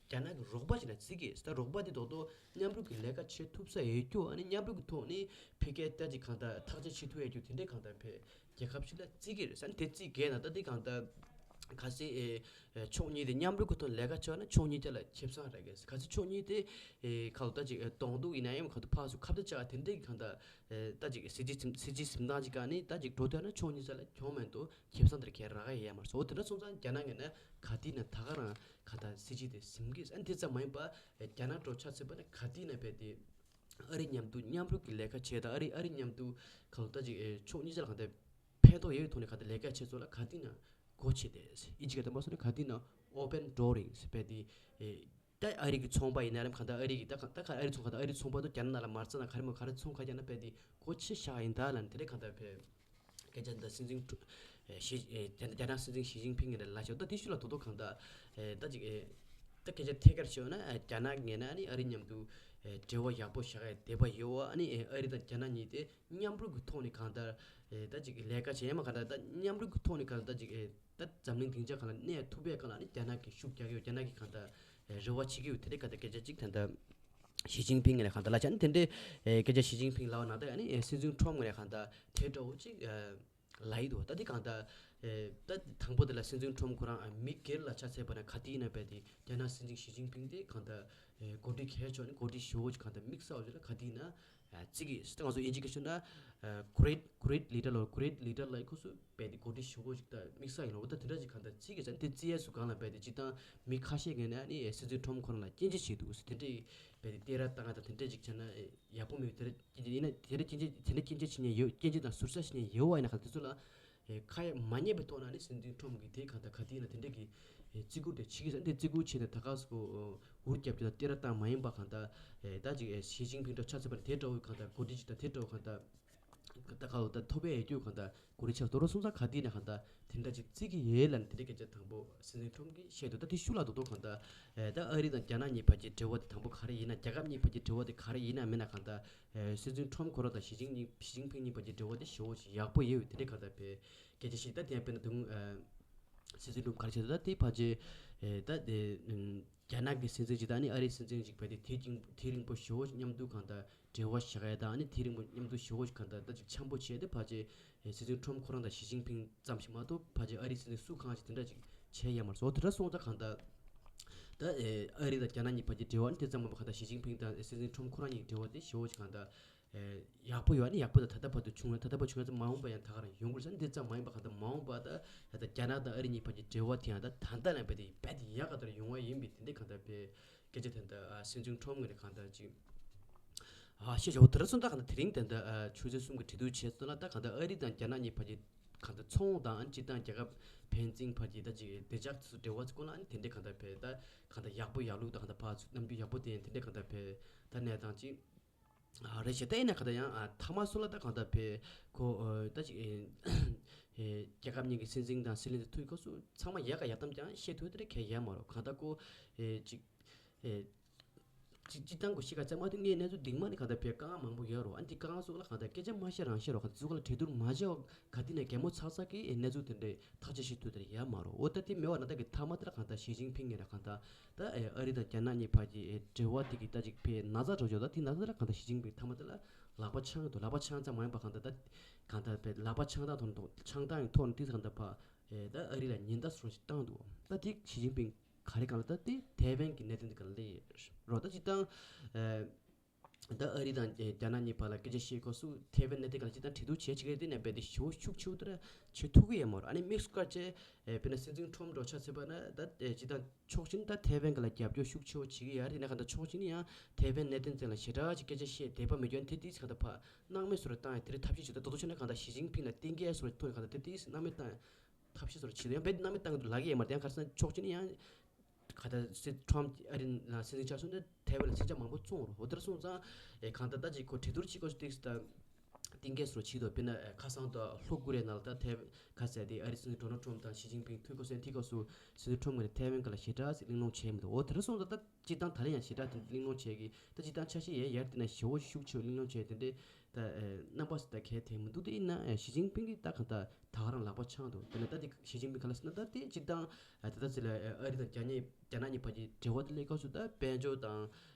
རྒྱ་ནག་གི་རོགས་པ་ཞིག་ལ་བརྩི་གི་ད་རོགས་པ་དེ་རྡོག་རྡོག་མཉམ་རུབ་ཀྱི་ལས་ཀ་བྱེད་ཐུབ་ས་ཡོད་རྒྱུ་ཨ་ནི་མཉམ་རུབ་ཀྱི་ཐོག་ནས་ཕ་གིར་ད་ཅིག་གང་ལྟར་ཐག་གཅོད་བྱེད་ཐུབ་ཡོད་རྒྱུ་དེ་འདྲའི་གང་ལྟར་ཕན་རྒྱལ་ཁབ་ཞིག་ལ་བརྩི་གི་རེད་ཟེར་ན་དེ་བརྩི་གི་ན་ད་དེ་གང་ལྟར་གལ་སྲིད་ཨེ་ཕྱོགས་གཉིས་དེ་མཉམ་རུབ་ཀྱི་ཐོག་ལས་ཀ་བྱས་ན་ཕྱོགས་གཉིས་དེ་ལ་ཁེ་བཟང་རག་གི། གལ་སྲིད་ཕྱོགས་གཉིས་དེ་ཨེ་ཁ་ལོ་ད་ཅིག་ཨེ་གདོང་གཏུག་ཡིན་ན་ཡང་ཁ་ཐུག་ཕར་ཚུར་ཁ་གཏད་བཅག་དེ་འདྲའི་གང་ལྟར་ཨེ་ད་ཅིག་སྲིད་ཇུས་སྲིད་ཇུས་འཛིན་སྟངས་ཅིག་ག་ནི་ད་ཅིག་འགྲོ་ཐུབ་ན་ཕྱོགས་གཉིས་ཆ་ལ་གྱོང་མེད་དུ་ཁེ་བཟང་དེར་ཁེ་རག་ག་ཡས་མ་སོང་། འོ་དེ་འདྲ་སོང་ཙང་རྒྱ་ནག་ངོས་ནས་ག་དུས་ན་ད་ག་རང་གང་ལྟར་སྲིད་ཇུས་དེ་ཟིན་གི་ཨ་ནི་དེ་ཙམ་མ་ཡིན་པ་རྒྱ་ནག་འགྲོ་ཆ་ཚོད་པ་ན་ག་དུས་ན་བས་དེ། ཨ་རི་མཉམ་དུ་མཉམ་རུབ་ཀྱི་ལས་ཀ་བྱས་དང་ཨ་རི་ཨ་རི་མཉམ་དུ་གང་ལྟར་ཅིག་ཨེ་ཕྱོགས་གཉིས་ཆ་ལ་གང་ལྟར་ཕན་ཐོགས་ཡོད་པའི་ཐོག་ནས་གང་ལྟར་ལས་ཀ་བྱེད་ཚུལ་ལ་ག་དུས་ན་སྒོ་ཕྱེ་སྟེ་ཨི་ཇི་ག་ད་མ་སོང་ན་ག་དུས་ན་open door་ཡིན་ཟེར་བས་དེ་ཨེ་ད་ཨ་རི་གི་ཚོང་པ་ཡིན་ན་རམ་གང་ལྟར་ཨ་རི་གི་ད་ག་ད་ག་ཨ་རི་ཚོང་གང་ལྟར་ཨ་རི་ཚོང་པ་དུ་རྒྱ་ནག་ནང་ལ་མ་རྩ་ན་ག་རེ་མོ་ག་རེ་ཚོང་ག་རྒྱ་ན་བས་དེ་སྒོ་ཕྱེ་བཞག་ཡིན་ད་ལ་ནི་དེ་འདྲ་གང་ལྟར་བས། སྐད་ཆ་འདི་སྲིད་འཛིན་ཀྲུ་ཨེ་ཞི་ཨེ་དེ་རྒྱ་ནག་སྲིད་འཛིན་ཞི་ཅིན་ཕིང་གི་ལ་ལ་ཞོ་ད་དེ་ཤུ་ལ་དོ་དོ་གང་ལྟར་ཨེ་ད་ཅིག་ཨེ་ད་སྐད་ཆ་ཐད་ཀར་ཞུས་ན་ཨེ་རྒྱ་ནག་ངོས་ནས་ཨ་ནི་ཨ་རི་མཉམ་དུ་ཨེ་འབྲེལ་བ་ཡག་པོ་བཞག་ཡ་དད་པ་ཡོད་བ། ཨ་ནི་ཨེ་ཨ་རི་དང་རྒྱ་ནག་གཉིས་དེ་མཉམ་རུབ་ཀྱི་ཐོག་ནས་གང་ལྟར་ཨེ་ད་ཅིག་ལས་ཀ་བྱེད་ཡ་མ་གང་ལྟར་ད་མཉམ་རུབ་ཀྱི་ཐོག་ནས་གང་ལྟར་ཅིག་ཨེ་ད་འཛམ་གླིང་སྡིངས་ཆ་གང་ལ་གནས་ཐུབ་པའི་གང་ལ་ཨ་ནི་རྒྱ་ནག་གིས་ཤུགས་རྒྱག་གི་ཡོད། རྒྱ་ནག་གིས་གང་ལྟར་ཨེ་རེ་བ་བྱེད་ཀྱི་ཡོད། དེ་འདྲའི་གང་ལྟར་སྐད་ཆ་ཅིག་ད་ལྟ། ཞི་ཅིན་ཕིང་ལ་གང་ལྟར་ལ་ཅན་དེ་འདྲའི་ཨེ་སྐད་ཆ་ཞི་ཅིན་ཕིང་ལ་བ་ན་ད་ཨ་ནི་ཨེ་སྲིད་འཛིན་ཁྲོམ་ངོས་ནས་གང་ལྟར་དེ་འདྲ་བོ་ཅིག་ཨེ་ལ་ཡི་འདུག་ད་འདི་གང་ལྟར་ཨེ་ད་དང་པོ་དེ་ལ་སྲིད་འཛིན་ཁྲོམ་ཁོ་རང་ཨེ་མི་སྒེར་ལ་ཆ་མཚོན་པ་ན་ག་དུས་ཡིན་ན་བས་དེ་རྒྱ་ནག་སྲིད་འཛིན་ཞི་ཅིན་ཕིང་དེ་གང་ལྟར་ཨེ་འགོ་ཁྲིད་གལ་ཆེ་ནི་འགོ་ཁྲིད་ཞུ་བོ་ཅིག་གང་ལྟར་དམིགས་བསལ་བ་ཅིག་ལ་ག་དུས་ཡིན་ན་ བརྩི་གི་ཟེར་ཏེ་ང་ཚོ་དབྱིན་ཇི་སྐད་ཤོད་ན་great great leader ལོ་great leader ལ་ཁོ་ཚོ་རྦད་དེ་གོ་སྒྲིག་ཞུ་དགོས་ཅིག་ད་དམིགས་བསལ་ཡིན་ལོ། ད་དེ་འདྲ་ཅིག་གང་ལྟར་བརྩི་གི་ཟེར་དེ་བརྩི་ཡས་སུ་གང་ལ་རྦད་དེ་སྤྱིར་བཏང་མི་ཁ་ཤས་ཀྱིས་ནི་སྲིད་འཛིན་ཁྲོམ་ཁོ་རང་ལ་སྐྱོན་བརྗོད་བྱེད་འདུག་ཟེར་དེ་འདྲའི་རྦད་དེ་བསྟན་ར་བཏང་ང་ད་དེ་འདྲ་ཅིག་བྱས་ན་ཡག་པོ་མེད། དེ་འདྲ་ཡིན་ན་དེ་འདྲ་སྐྱོན་བརྗོད་དེ་འདྲ་སྐྱོན་བརྗོད་བྱེད་མཁན་ཡོད། སྐྱོན་བརྗོད་དང་ཟུར་ཟ་བྱེད་མཁན་ཡོད་པ་ཡིན་ན་ག་དེ་ཚོ་ལ་ཨེ་ཁ་ཡ་མ་ཉན་པའི་ཐོག་ནས་ནི་སྲིད་འཛིན་ཁྲོམ་གྱིས་དེ་གང་ལྟར་ག་དུས་ཡིན་ན་དེ་འདྲས་ཀྱི་ཨེ་བརྩི་བཀུར་དེ་བྱེད་ཀྱི་ཟེར་དེ་བརྩི་བཀུར་བྱས་ནས་ད་ག་སོ་འུར་རྒྱབ་རྒྱུ་དང་སྟེར་བཏང་མ་ཡིན་པ་གང་ལྟར་ཨེ་ད་ཅིག་ཨེ་ཞི་ཅིན་ཕིང་འདྲ་ཆ་མཚོན་པ་ནི་དེ་འདྲ་བོ་གང་ལྟར་གོ་སྒྲིག་ཅིག་དང་དེ་འདྲ་བོ་གང་ལྟར་ད་ག་འོ་ད་ཐོབ་པའི་ཨེ་རྒྱུ་གང་ལྟར་གོ་སྒྲིག་ཆགས་དོ་རོ་སོང་ཙང་ག་དུས་ཡིན་ན་གང་ལྟར་དེ་འདྲ་ཅིག་བརྩི་གི་ཡོད་ལབ་ནས་དེ་འདྲས་སྐད་ཆ་དང་པོ་སྲིད་འཛིན་ཁྲོམ་གྱིས་བཤད་འདུག་ད་དེ་ཤུ་ལ་རྡོག་རྡོག་གང་ལྟར་ཨེ་ད་ཨ་རི་དང་རྒྱ་ནག་གཉིས་བར་གྱི་འབྲེལ་བ་དེ་དང་པོ་ག་རེ་ཡིན་ན་རྒྱལ་ཁབ་གཉིས་བར་གྱི་འབྲེལ་བ་དེ་ག་རེ་ཡིན་ན་མིན་ན་གང་ལྟར། ཨེ་སྲིད་འཛིན་ཁྲོམ་ཁོ་རང་དང་ཞི་ཅིན་ཞི་ཅིན་ཕིང་གཉིས་བར་གྱི་འབྲེལ་བ་དེ་ཞེ་པོ་ཅིག་ཡག་པོ་ཡོད་དེ་འདྲའི་གང་ལྟར་བས་སྐད་ཆ་བཤད་ད་དེ་ཡང་དཔེར་ན་དུང་ཨེ་སྲིད་འཛིན་ཁྲོམ་ག་རེ་བྱས་ད་དེ་ཕལ་ཆེར་ཨེ་ད་དེ་ཨམ་རྒྱ་ནག་གི་སྲིད་འཛིན་ཅིག་དང་ནི་ཨ་རིའི་སྲིད་འཛིན་ཅིག་བས་དེ་དེ་རིང་དེ་རིང་པོ་ཞེ་པོ་མཉམ་དུ་གང་ལྟར་འབྲེལ་བ་བཞག་ཡ་དང་ནི་དེ་རིང་པོ་མཉམ་དུ་ཞེ་པོ་ཅིག་གང་ལྟར་ད་ཅིག་འཆམ་པོ་བྱས་ཏེ་ཕལ་ཆེར་ཨེ་སྲིད་འཛིན་ཁྲོམ་ཁོ་རང་དང་ཞི་ཅིན་ཕིང་ཙམ་ཞིག་མ་གཏོགས་ཕལ་ཆེར་ཨ་རིའི་སྲིད་འཛིན་སུ་གང་ཞིག་དེ་འདྲ་ཅིག་བྱས་ཡ་མ་རེད། སོ་དེ་འདྲ་སོང་ཙང་གང་ལྟར་ད་ཨེ་ཨ་རི་དང་རྒྱ་ནག་གཉིས་བར་གྱི་འབྲེལ་བ་ནི་དེ་ཙམ་མ་གཏོགས་གང་ལྟར་ཞི་ཅིན་ཕིང་དང་སྲིད་འཛིན་ཁྲོམ་ཁོ་རང་གཉིས་འབྲེལ་བ་དེ་ཞེ་པོ་ཅིག་གང་ལྟར་ཨེ་ཡག་པོ་ཡོད་ནི་ཡག་པོ་དང་ད་ལྟ་བར་དུ་བྱུང་ཡོད། ད་ལྟ་བར་བྱུང་ཡོད་ཙང་མ་འོངས་པ་ཡང་ད་ག་རང་ཡོང་གི་རེད་ཟེར་ནི་དེ་ཙམ་མ་ཡིན་པ་གང་ལྟར་མ་འོངས་པ་ད་ད་རྒྱ་ནག་དང་ཨ་རི་གཉིས་བར་གྱི་འབྲེལ་བ་དེ་ཡང་ད་ད་ལྟ་ནས་རྦད་དེ་རྦད་དེ་ཡག་ག་ལྟར་ཡོང་བ་ཡིན་པས་དེ་འདྲའི་གང་ལྟར་བས་སྐད་ཆ་དེ་འདྲ་ཨ་སྲིད་འཛིན་ཁྲོམ་ངོས་ནས་གང་ལྟར་ཅིག་ཨ་ཤེས་བྱ་བོ་དེ་འདྲ་སོང་ད་གང་ལྟར་དེ་རིང་དེ་འདྲ་ཨ་ཆུ་ཚོད་གསུམ་གྱི་གྲོས་བསྡུར་བྱས་སོང་ལ་ད་གང་ལྟར་ཨ་རི་དང་རྒྱ་ནག་གཉིས་བར་གྱི་གང་ལྟར་ཚོང་དང་ཨ་ནི་སྤྱིར་བཏང་རྒྱལ་ཁབ་ཕན་ཚུན་བར་གྱི་ད་ཅིག་བདེ་འཇགས་དེ་ཚོ་འབྲེལ་བ་ཚོ་སྐོར་ལ་ཨ་ནི་དེ་འདྲའི་གང་ལྟར་བས་ད་གང་ལྟར་ཡག་པོ་ཡག་ལུགས་ད་གང་ལྟར་ཕར་ཚུར་རྣམ་འགྱུར་ཡག་པོ་དེ་དེ་འདྲའི་གང་ལྟར་བས་ད་གནས་སྟངས་ཅིག་ཨ་རེད་བྱས་ད་ཡིན་ན་ག་ད་ཡང་ཨ་ཐ་མ་སུ་ལ་ད་གང་ལྟར་བས་ཁོ་ཨ་ད་ཅིག་ཨེ་ཨེ་རྒྱལ་ཁབ་གཉིས་ཀྱི་སྲིད་འཛིན་དང་སྲིད་བློན་དེ་ཐུག་སྐབས་སུ་ཚང་མ་ཡག་ག་ཡག་གཏམ་ཀྱང་བཤད་ཐུབ་དེ་རེད་གལ་ཡོད་མ་རེད། གང་ལྟར་ཁོ་ཨེ་ཅིག་ཨེ་ཅིག་སྤྱིར་བཏང་གི་གཤིས་ཀ་ཚད་མ་དེ་ངས་གནས་ཚུལ་འདི་མ་ནི་གང་ལྟར་བས་དཀའ་ངལ་མང་པོ་ཡོད་རེད། ཨ་འདི་དཀའ་ངལ་སོགས་ལ་གང་ལྟར་སྐད་ཆ་མ་བཤད་རང་བཤད་རོགས་གང་ལྟར་ཚུར་ཁ་ལ་གྲོས་བསྡུར་མ་བྱས་བ་ག་དེ་ནས་གད་མོ་ཚག་ཚག་གིས་ཨེ་གནས་ཚུལ་དེ་འདྲའི་ཐག་གཅོད་བྱེད་ཐུབ་དེ་རེད་ཡོད་མ་རེད། འོ་ད་དེ་མེད་བ་ན་ད་གི་ཐ་མ་དེ་ལ་གང་ལྟར་ཞི་ཅིན་ཕིང་ངེད་ར་གང་ལྟར། ད་ཨེ་ཨ་རི་དང་རྒྱ་ནག་གཉིས་བར་གྱི་ཨེ་འབྲེལ་བ་དེ་གི་ད་ཅིག་ཕའི་ན་ཚ་འགྲོ་ཆོག་ད་དེ་ན་ཚ་ལ་གང་ལྟར་ཞི་ཅིན་ཕིང་ཐ་མ་དེ་ལ་ལག་པ་འཆང་གི་འདུག་ལག་པ་འཆང་ཙམ་མ་ཡིན་པ་གང་ལྟར་ད་གང་ལྟར་ཕའི་ལག་པ་འཆང་སྟངས་ཐོག་ནས་འཆང་སྟངས་ཡི་ཐོག་ནས་དེ་གང་ལྟར་ཕ་ཨེ་ད་ཨ་རི་ལ་ཉེན་བརྡ་སོགས་ཤིག་བཏང་འདུག་ད་དེ་ཞི་ཅིན་ཕིང་ག་རེ་གང་ལ་ད་དེ་ཐའེ་ཝན་གྱི་གནད་དོན་དེ་གང་ལ་སླེབས་ཡོད་རོ། ད་སྤྱིར་བཏང་ཨེ་ད་ཨ་རི་དང་ཨེ་རྒྱ་ནག་གཉིས་བར་ལ་སྐད་ཆ་བཤད་སྐབས་སུ་ཐའེ་ཝན་གནད་དོན་གང་ལ་སྤྱིར་བཏང་གྲོས་བསྡུར་བྱེད་ཅིག་རེད། དེ་ནས་རྦད་དེ་ཞེ་པོ་ཤུགས་ཆེ་བོ་དེ་ར་བྱེད་ཐུབ་ཀྱི་ཡོད་མ་རེད། ཨ་ནི་དམིགས་སུ་བཀར་བྱས་ཨེ་དཔེར་ན་སྲིད་འཛིན་ཁྲོམ་འགྲོ་ཆ་བྱས་པ་ན་ད་ཨེ་སྤྱིར་བཏང་ཕྱོགས་གཅིག་ནས་ད་ཐའེ་ཝན་ག་ལ་རྒྱབ་སྐྱོར་ཤུགས་ཆེ་བོ་བྱེད་ཀྱི་ཡོད་རེད། ཡིན་ན་གང་ལྟར་ཕྱོགས་གཅིག་ནས་ཡང་ཐའེ་ཝན་གནད་དོན་ཐད་ལ་ཞེ་དྲག་ཅིག་སྐད་ཆ་བཤད་བདེ་པོ་མེད་རྒྱུ་ཡང་དེ་ཏིས་གང་ལྟར་ཕ་སྣང་མེད་བཟོ་འདྲ་བཏང་ཡ་དེ་རིང་ཐབས་ཤེས་བྱེད་ད་དོ་དོ་ཆ་ན་གང་ལྟར་ཞི་ཅིན་ཕིང་ལ་གཏན་འཁེལ་བཟོ་འདྲ་མཐོང་ཡ་གང་ལྟར་དེ་ཏིས་སྣང་མེད་བཏང་ཡ་ཐབས་ཤེས་བཟོ་འདྲ་བྱེད་ད་ཡང་རྦད་དེ་སྣང་མེད་བཏང་གི་འདུག་ལབ་ཀྱི་ཡོད་མ་རེད། ཡང་ག་རེ་ཟེར་ན་ཕྱོགས་གཅིག་ནས་ཡང་གང་ལྟར་སྲིད་ཁྲོམ་ཨ་རི་ལ་སྲིད་འཛིན་ཆགས་སོང་ན་ཐའེ་ཝན་ལ་མཚོན་ཆ་མང་པོ་བཙོང་རོགས་འོ་དེ་ར་སོང་ཙང་ཨེ་གང་ལྟར་ད་ཅིག་ཁོ་གྲོས་བསྡུར་བྱེད་དགོས་སུ་ཏིག་སི་ད་གཏན་འཁེལ་སོ་བྱེད་དོ། དཔེར་ན་ཁ་སང་དང་ལྷོ་ཀོ་རི་ཡ་ནང་ལ་ད་ཐའེ་ཁ་ཟེར་དེ་ཨ་རི་སྲིད་འཛིན་ཌོ་ནལ་ཊམ་དང་ཞི་ཅིན་ཕིང་ཐུག་གོ་སེན་ཐིག་གོ་སུ་སྲིད་འཛིན་ཁྲོམ་ངོས་ནས་ཐའེ་ཝན་སྒང་ལ་ཞེ་དྲག་ཅིག་གླེང་སློང་བྱས་མི་འདུག་འོ་དེ་ར་སོང་ཙང་ད་སྤྱིར་བཏང་ད་ལན་ཡང་ཞེ་དྲག་དེ་གླེང་སློང་བྱས་ཀྱི་ད་སྤྱིར་བཏང་ཆ་ཤས་ཡས་ཡར་དེ་ན་ཞེ་བོ་ཤུགས་ཆེ་བ་གླེང་སློང་བྱས་དེ་འདྲའི་ད་རྣམ་པ་ཟེར་ད་གལ་ཐེ་མི་འདུག་དེ་ཡིན་ན་ཞི་ཅིན་ཕིང་གིས་ད་གང་ལྟར་ད་ག་རང་ལག་པ་འཆང་འདུག་དེ་ན་ད་དེ་ཞི་ཅིན་ཕིང་ག་ལ་ཟེར་ན་ད་དེ་སྤྱིར་བཏང་ད་ད་ཟེར་ལ་ཨ་རི་དང་རྒྱ་ནག་རྒྱ་ནག་གཉིས་བར་གྱི་འབྲེལ་བ་དེ་སླེབས་སྐབས་སུ་ད་དཔལ་འབྱོར་དང་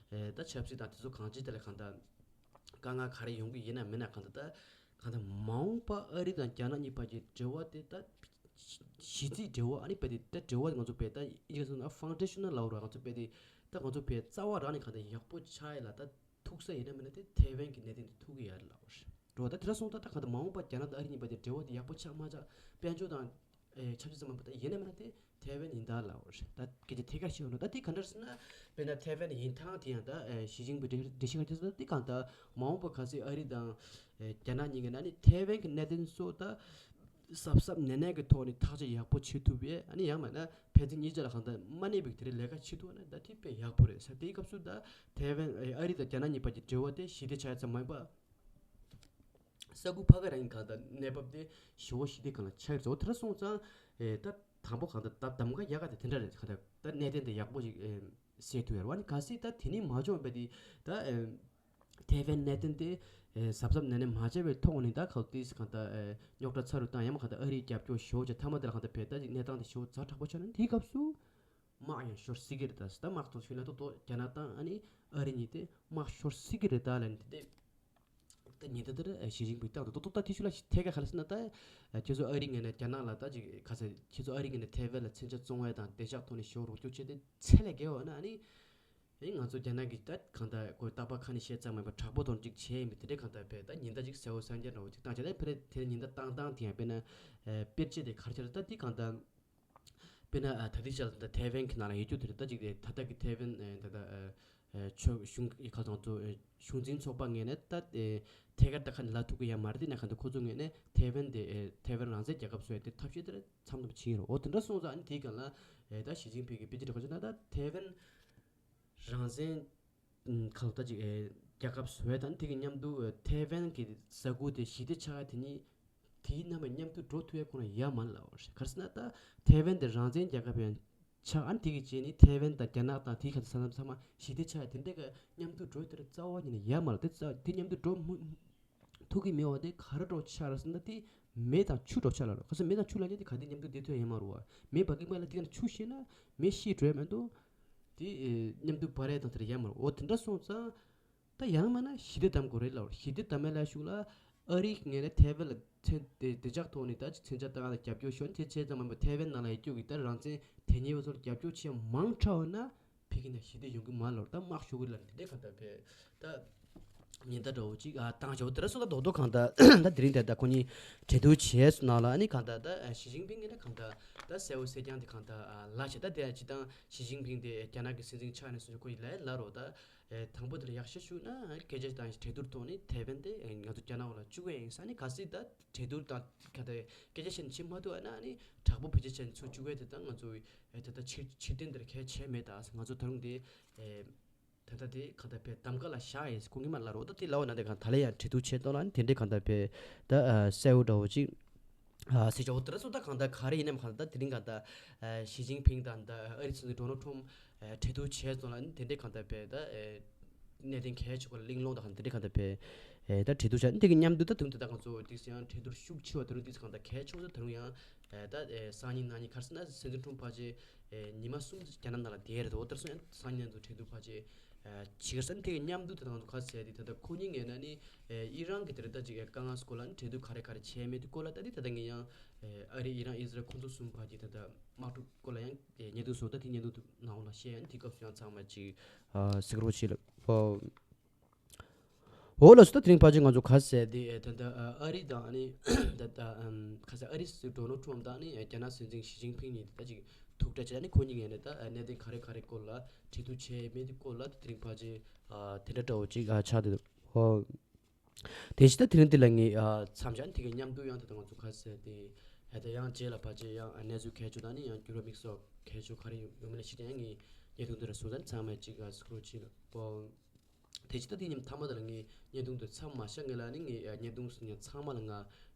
ད་ཆབ་སྲིད་དང་དེ་ཚོ་གང་ཅི་དེ་ལ་གང་ལྟར། དཀའ་ངལ་ག་རེ་ཡོང་གི་ཡིན་ན་མིན་ན་གང་ལྟར་ད་གང་ལྟར་མ་འོངས་པ་ཨ་རི་དང་རྒྱ་ནག་གཉིས་བར་གྱི་འབྲེལ་བ་དེ་ད་གཞི་རྩའི་འབྲེལ་བ་ཨ་ནི་བས་དེ་ད་འབྲེལ་བ་དེ་ང་ཚོ་བས་ད་ཨིན་ཇི་སོང་ན་ཕའུན་ཌེ་ཤན་ནལ་ལབ་ར་ང་ཚོ་བས་དེ་ད་ང་ཚོ་བས་རྩ་བ་རང་ནས་གང་ལྟར་ཡག་པོ་ཆགས་ཡ་ལ་ད་ཐུག་ས་ཡིན་ན་མིན་ན་དེ་ཐའེ་ཝན་གྱི་གནད་དོན་དེ་ཐུག་གི་ཡ་རེད་ལབ་ར་རོ། ད་དེ་འདྲ་སོང་ད་ད་གང་ལྟར་མ་འོངས་པ་རྒྱ་ནག་དང་ཨ་རི་གཉིས་བར་གྱི་འབྲེལ་བ་དེ་ཡག་པོ་ཆགས་མ་ཆགས་དཔལ་འབྱོར་དང་ཨེ་ཆབ་སྲིད་ཙམ་མ་ཡིན་པ་ད་ཡིན་ན་མིན་ན་དེ་ཐའེ་ཝན་ཡིན་ད་ལབ་རེད། ད་སྐད་ཆ་ཐད་ཀར་བཤད་ཡོང་ན་ད་དེ་ག་འདྲ་ཟེར་ན་དཔེར་ན་ཐའེ་ཝན་ཡིན་ཐང་དེ་ཡང་ད་ཨེ་ཞི་ཅིན་ཕིང་འགྲེལ་བཤད་ག་དེ་ཟེར་ན་དེ་གང་ལྟར་མ་འོངས་པ་གལ་སྲིད་ཨ་རི་དང་ཨེ་རྒྱ་ནག་གཉིས་ཀྱི་ནང་ནས་ཐའེ་ཝན་གྱི་གནད་དོན་སོགས་ད་གཟབ་གཟབ་ནན་ནན་གྱི་ཐོག་ནས་ཐག་གཅོད་ཡག་པོ་བྱེད་ཐུབ་པས་ཨ་ནི་ཡང་མིན་ན་ཕན་ཚུན་གཉིས་ཆ་ལ་གང་ལྟར་མ་གནས་པའི་དེ་རིང་ལས་ཀ་བྱེད་ཐུབ་ན་ད་དེ་དཔེ་ཡག་པོ་རེད་ཟེར། དེའི་སྐབས་སུ་ད་ཐའེ་ཝན་ཨེ་ཨ་རི་དང་རྒྱ་ནག་གཉིས་བར་གྱི་འབྲེལ་བ་དེ་ཞི་བདེ་ཆགས་ཡ་ཙམ་མ་ཡིན་པ། ས་ཁུལ་ཕ་གི་རང་གི་གང་ལྟར་གནས་བབ་དེ་ཞི་བོ་ཞི་བདེ་གང་ལ་ཆགས་ཡོད་རེད། དེ་འདྲ་སོང་ཙང་ཨེ་ད་དང་པོ་གང་ལྟར་ད་གདམ་ག་ཡག་ག་དེ་དེ་འདྲ་རེད། གང་ལྟར་ད་གནད་དོན་དེ་ཡག་པོ་ཞིག་ཨེ་སེལ་ཐུབ་ཡ་རེད་བ། ནི་གལ་སྲིད་ད་དེ་ནི་མ་བྱུང་བས་དེ་ད་ཨེ་ཐའེ་ཝན་གནད་དོན་དེ་ཨེ་གཟབ་གཟབ་ནན་ནན་མ་བྱས་པའི་ཐོག་ནས་ད་ག་ཏིས་གང་ལྟར་ཨེ་རྙོག་དྲ་ཚ་རུ་བཏང་ཡ་མ་གང་ལྟར་ཨ་རིའི་རྒྱབ་སྐྱོར་ཞི་བོ་བྱས་མཐའ་མ་དེ་ལ་གང་ལྟར་བས་ད་ཅིག་གནས་སྟངས་དེ་ཞི་བོ་ཛ་དྲག་པོ་ཆགས་ན་དེའི་སྐབས་སུ། དམག་ཡང་ཤོར་སྲིད་ཀྱི་རེད། ད་ད་དམག་ཐོག་ཤུལ་ལ་ཏོག་ཏོག་རྒྱ་ནག་དང་ཨ་ནི་ཨ་རི་གཉིས་དེ་དམག་ཤོར་སྲིད་ཀྱི་རེད་ད་ལབ་ནས་དེ་དེ་ད་ཉིན་དེ་དེར་ཞི་ཅིན་ཕིང་བཏང་འདུག་ཏོག་ཏོག་ད་དེ་ཤུལ་ལ་ཐད་ཀར་ག་རེ་ཟེར་ན་ད་ཁྱེད་ཚོ་ཨ་རི་ངོས་ནས་རྒྱ་ནག་ལ་ད་ཅིག་ག་ཚད་ཁྱེད་ཚོ་ཨ་རི་ངོས་ནས་ཐའེ་ཝན་ལ་མཚོན་ཆ་བཙོང་བ་དང་བདེ་འཇགས་ཐོག་ནས་ཞོག་རོགས་སྐྱོར་བྱས་ཏེ་ཚད་ལས་བརྒལ་བ་ན་ཨ་ནི་ ཨེ་ང་ཚོ་རྒྱ་ནག་གི་ད་གང་ལྟར་ཁོ་རྟག་པར་ཁ་ནས་བཤད་ཙམ་མེད་པར་དྲག་པོ་དང་གཅིག་བྱས་ཡིན་པས། དེ་འདྲའི་གང་ལྟར་བས་ད་ཉེན་བརྡ་ཅིག་གསལ་བོ་གསལ་རྐྱང་འདྲ་བོ་ཅིག་བཏང་བྱས། ད་ཕེ་རེ་དེ་ཉེན་བརྡ་བཏང་སྟངས་དེ་ཡང་དཔེར་ན་ཨེ་དཔེར་བརྗོད་དེ་ག་རེ་བྱས་ན། ད་འདི་གང་ལྟར་དཔེར་ན་ཨ་ད་ལྟའི་ཆར་ད་ཐའེ་ཝན་གྱི་ནང་ལ་ཡོད་རྒྱུ་དེ་རེད། ད་ཅིག་དེ་ད་ལྟ་གི་ཐའེ་ཝན་ཨེ་ད་ལྟ་ཨེ་ཨེ་ཆོས་གཞུང་གི་ཁ་ཚང་ཚོ་ཨེ་གཞུང་འཛིན་ཚོགས་པ་ངོས་ནས་ད་ཨེ་ཐད་ཀར་ད་ཁ་ནས་ལབ་ཐུབ་ཀྱི་ཡོད་མ་རེད། དེ་ན་གང་ལྟར་ཁོ་ཚོ་ངོས་ནས་ཐའེ་ཝན་དེ་ཨེ་ཐའེ་ཝན་རང་བཙན་རྒྱལ་ཁབ་བཟོ་ཡ་དེ་ཐབས་ཤེས་དེ་རེད། མཚམས་མཚམས་བྱེད་ཀྱི་རེད། འོ་དེ་འདྲ་སོང་ཙང་ཨ་ནི་དེའི་སྒང་ལ་ཨེ་ད་ཞི་ཅིན་ཕིང་གིས་དཔེ་ཆ་འདྲ་ག་ཅིག་ན། ད་ཐའེ་ཝན་རང་བཙན་ཁ་ལོ་ད་ཅིག་ཨེ་རྒྱལ་ཁབ་བཟོ་ཡ་དང་དེ་གི་མཉམ་དུ་ཨེ་ཐའེ་ཝན་གྱི་ས་ཁུལ་དེ་ཞི་བདེ་ཆགས་ཡ་དེ་གཉིས་དེའི་ནང་མཉམ་དུ་འགྲོ་ཐུབ་ཡ་ཁོ་རང་ཡོད་མ་རེད་ལབ་པ་རེད། ག་རེ་ཟེར་ན་ད་ཐའེ་ཝན་དེ་རང་བཙན་རྒྱལ་ཁབ་ཡང་ཆགས། ཨ་ནི་དེ་གི་རྗེས་ནི་ཐའེ་ཝན་དང་རྒྱ་ནག་དང་དེའི་ཁ་ཐུག་ས་མཚམས་ཚང་མ་ཞི་བདེ་ཆགས་ཡ་དེ་འདྲ་གི་མཉམ་དུ་འགྲོ་དེ་རྩ་བ་ཉིད་ནས་ཡོད་མ་རེད། དེ་རྩ་དེ་མཉམ་དུ་འགྲོ་མུ་ཐུབ་ཀྱི་མེད་པ་དེ་ག་རེ་འདྲ་ཆགས་རེད་ཟེར་ན། དེ་མེ་དང་ཆུ་འདྲ་ཆགས་ལབ་རེད། ག་ཟེར་མེ་དང་ཆུ་ལབ་ཡ་དེ་ག་དེ་མཉམ་དུ་བསྡད་ཐུབ་ཡ་ཡོད་མ་རེད་བ། མེ་འབར་གི་མ་ལ་དེ་ག་ཆུ་ཤེས་ན་མེ་ཤི་འགྲོ་ཡ་མ་གཏོགས་དེ་ཨེ་མཉམ་དུ་འབར་ཡ་དང་དེ་འདྲ་ཡོད་མ་རེད། འོ་དེ་འདྲ་སོང་ཙང་ད་ཡང་མིན་ན་ཞི་བདེ་གདམ་དགོས་རེད་ལབ་རེད། ཞི་བདེ་གདམ་ཡ་ལ་ཞུགས་ལ་ཨ་རིའི་ངོས་ནས་ཐའེ་ཝན་ལ་མཚོན་བདེ་བདེ་འཇགས་ཐོག་ནས་ད་ཅིག་མཚོན་ཆ་བཏང་ཡ་ལ་རྒྱབ་སྐྱོར་ཞུ་ཡ་དེ་བྱས་ཙང་མིན་པ། ཐའེ་ཝན་ནང་ལ་ཡོད་རྒྱུ་གི་ད་རང་བཙན་དེ་ཉེ་བ་ཚོར་རྒྱབ་སྐྱོར་བྱེད་ཡ་མང་དྲགས་པ་ན་ཕ་གི་ནང་ཞི་བདེ་ཡོང་གི་མ་རེད་ལབ་རེད། ད་དམག་ཤོར་གི་ལབ་ནས་དེ་འདྲའི་གང་ལྟར་བས་ད་ཉེན་བརྡ་འདྲ་བོ་ཅིག་ཨ་བཏང་བྱ་བོ་དེ་འདྲ་སོང་ད་རྡོག་རྡོག་གང་ལྟར་ད་དེ་རིང་དེ་ད་ཁོ་གཉིས་གྲོས་བསྡུར་བྱས་སོང་ནང་ལ་ཨ་ནི་གང་ལྟར་ད་ཞི་ཅིན་ཕིང་གིས་ན་གང་ལྟར་ད་གསལ་བོ་གསལ་རྐྱང་དེ་གང་ལྟར་ལབ་བྱས། ད་དེ་ཡང་སྤྱིར་བཏང་ཞི་ཅིན་ཕིང་དེ་རྒྱ་ནག་གི་སྲིད་འཛིན་ཆགས་ནས་བཟུང་ཁོ་ཡིས་ལབ་ལབ་རོགས་ད། ཨེ་དང་པོ་དེ་ལ་ཡག་ཤོས་ཤུགས་ན་སྐད་ཆ་དང་གྲོས་བསྡུར་ཐོག་ནས་ཐའེ་ཝན་དེ་ཨེ་ང་ཚོ་རྒྱ་ནག་འོག་ལ་བཅུག་གི་ཡིན་ས་ནི། གལ་སྲིད་ད་གྲོས་བསྡུར་དང་ག་དེ་སྐད་ཆ་བཤད་ནས་བྱེད་མ་ཐུབ་ན་ནི་དྲག་པོ་བེད་སྤྱོད་བྱས་ནས་ཚུར་བཅུག་གི་དེ་ད་ང་ཚོ་ཨེ་ད་ལྟ་ཕྱིར་ཕྱིར་འཐེན་དེར་གལ་ཆེ་མེད། ད་ང་ཚོ་ད་རུང་དེ་ཨེ་ད་ལྟ་དེ་ག་ད་བས་གདམ་ག་ལ་བཞག་ཡིན་ཁོང་གིས་མ་ལབ་རོགས་ད། དེ་ལབ་པ་ན་དེ་གང་ད་ལེ་ཡང་གྲོས་བསྡུར་བྱས་ཐོག་ལ་ནི་དེ་འདྲའི་གང་ད་བས་ད་ཨ་གསལ་བོ་འདྲ་བོ་ཅིག་ཨ་སྲིད་སྐྱོང་དེ་འདྲ་སོང་ད་གང་ལྟར་ག་རེ་ཡིན་ནམ། གང་ལྟར་དེ་རིང་གང་ལྟར་ཨ་ཞི་ཅིན་ཕིང་དང་ད་ཨ་རི་སྲིད་འཛིན་ཌོ་ནལ་ཊམ་ཨ་གྲོས་བསྡུར་བྱས་སོང་ལ་ནི་དེ་འདྲའི་གང་ལྟར་བས་ད་ཨེ་གནད་དོན་གལ་ཆེ་བ་གླེང་སློང་དང་གང་དེ་འདྲའི་གང་ལྟར་བས་ཨེ་ད་གྲོས་བསྡུར་བྱས་ནི་དེ་གི་མཉམ་དུ་ད་དུང་དེ་ད་ང་ཚོ་དེ་ཡང་གྲོས་བསྡུར་ཤུགས་ཆེ་བ་དེ་རིང་དེ་གང་ལྟར་གལ་ཆེ་བ་ད་དེ་རིང་ཡང་ཨེ་ད་ཨེ་སང་ཉིན་གནངས་ཉིན་ག་རེ་ཟེར་ན་སྲིད་འཛིན་ཊམ་ཕལ་ཆེར་ཨེ་ཉི་མ་གསུམ་རྒྱ་ནག་ནང་ལ་བསྡད་རེད་དོ། དེར་སོང་ཡང་སང་ཉིན་ང་ཚོ་གྲོས་བསྡུར་ཕལ་ཆེར་ཨ་ཕྱི་ཁ་སང་དེ་གི་མཉམ་དུ་དེ་དང་དུ་ཁ་གསལ་དེ་ད་ལྟ་ཁོ་གཉིས་ངེས་ན་ནི་ཨེ་ཨི་རན་གི་དེ་རེད་ད་ཅིག་དཀའ་ངལ་སྐོར་ལ་ནི་གྲོས་བསྡུར་ག་རེ་ག་རེ་བྱས་མེད་དེ་སྐོར་ལ་ད་དེ་ད་ལྟ་ངས་ཡང་ཨེ་ཨ་རི་ཨི་རན་ཨི་ཟི་རལ་ཁོང་ཚོ་གསུམ་བར་གྱི་ད་ལྟ་དམག་འཁྲུག་སྐོར་ལ་ཡང་ཨེ་བརྙན་ཐུང་བཟོ་ད་དེ་བརྙན་ཐུང་དུ་ནང་ལ་བཤད་ཡང་དེ་སྐབས་སུ་ཡང་ཚང་མ་ཅིག་ཨ་གཟིགས་རོགས་བྱེད་ལ་ཨོ། འོ་ལགས་སོ། ད་དེ་རིང་ཕལ་ཆེར་ང་ཚོ་ག་ཟེར་དེ་ཨེ་ད་ལྟ་ཨ་ཨ་རི་དང་ཨ་ནི་ད་ལྟ་ཨམ་ག་ཟེར་ཨ་རི་སྲིད་འཛིན་ཌོ་ནལ་ཊམ་དང་ཨ་ནི་རྒྱ་ནག་སྲིད་འཛིན་ཞི་ཅིན་ཕིང་གཉིས་ད་ཅིག་ཐུག་འཕྲད་བྱས་ནས་ཁོ་གཉིས་ངོས་ནས་ད་གནད་དོན་ག་རེ་ག་རེ་སྐོར་ལ་གྲོས་བསྡུར་བྱས་མེད་དེ་སྐོར་ལ་ད་དེ་རིང་ཕལ་ཆེར་ཨ་དེ་འདྲ་འདྲ་བོ་ཅིག་ཨ་ཆགས་བསྡད་འདུག་ཧོ། དེ་བཞིན་ད་དེ་རིང་འདི་ལ་ངས་ཨ་མཚམས་བཞག་དེ་གའི་མཉམ་དུ་ཡང་ད་ལྟ་ང་ཚོ་ག་ཟེར་དེ་ཨ་ད་ཡང་རྗེས་ལ་ཕལ་ཆེར་ཡང་ཨ་གནས་ཚུལ་གལ་ཆེ་དང་ནི་ཡང་འགྱུར་བ་དམིགས་སུ་གལ་ཆེ་ག་རེ་ཡོང་ཡོང་མིན་ལ་གཞིགས་ཀྱང་ངས་བརྙན་ཐུང་འདི་ལ་སོང་ཙང་ཚང་མས་ཅིག་ཨ་གཟིགས་རོགས་བྱེད་ལ་ཧོ། དེ་ཕྱི་ད་དེ་ཉིན་མཐའ་མ་དེ་ལ་ངས་བརྙན་ཐུང་དེ་མཚམས་མ་བཞག་ངེས་ལ་ནི་ངས་ཨ་བརྙན་ཐུང་ཟིན་ཡང་ཚང་མ་ལ་ང་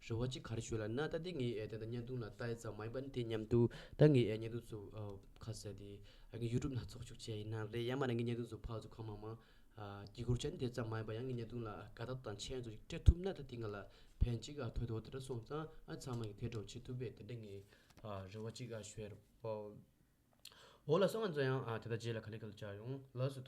རེ་བ་གཅིག་ག་རེ་ཞུ་ལ་ན་ད་དེ་ངས་ཨ་དེ་འདྲ་བརྙན་ཐུང་ལ་ལྟ་ཡི་ཙམ་མ་ཡིན་པ་ནི་དེ་མཉམ་དུ་ད་ངས་ཨ་བརྙན་ཐུང་ཚོ་ཨ་ག་ཟེར་དེ་ཨ་ངས་ཡུ་ཊུབ་ནང་ཚོགས་ཞུགས་བྱས་ཡིན་ན་རེད། ཡང་མ་ན་ངས་བརྙན་ཐུང་ཚོ་ཕར་ཚུར་གང་མང་མང་ཨ་བརྒྱུད་སྐུར་བྱས་ནི་དེ་ཙམ་མ་ཡིན་པ་ཡང་ངས་བརྙན་ཐུང་ལ་དགའ་རྟགས་དང་མཆན་ཚོ་ཞིག་སྤྲད་ཐུབ་ན་ད་དེ་ང་ལ་ཕན་གཅིག་ཨ་ཐོགས་དེ་འོ་དེ་འདྲ་སོང་ཙང་ཨ་ཚང་མ་ངས་དེ་འདྲ་བྱེད་ཐུབ་པས་དེ་འདྲ་ངས་ཨ་རེ་བ་གཅིག་ཨ་ཞུ་ཡ་རེད་ཨོ། འོ་ལགས་སོ། ང་ཚོ་ཡང་ཨ་དེ་ལྟར་རྗེས་ལ་ག་ལེ་ག་ལེ་བཅར་ཡོང་ལགས་སོ། ཐུགས་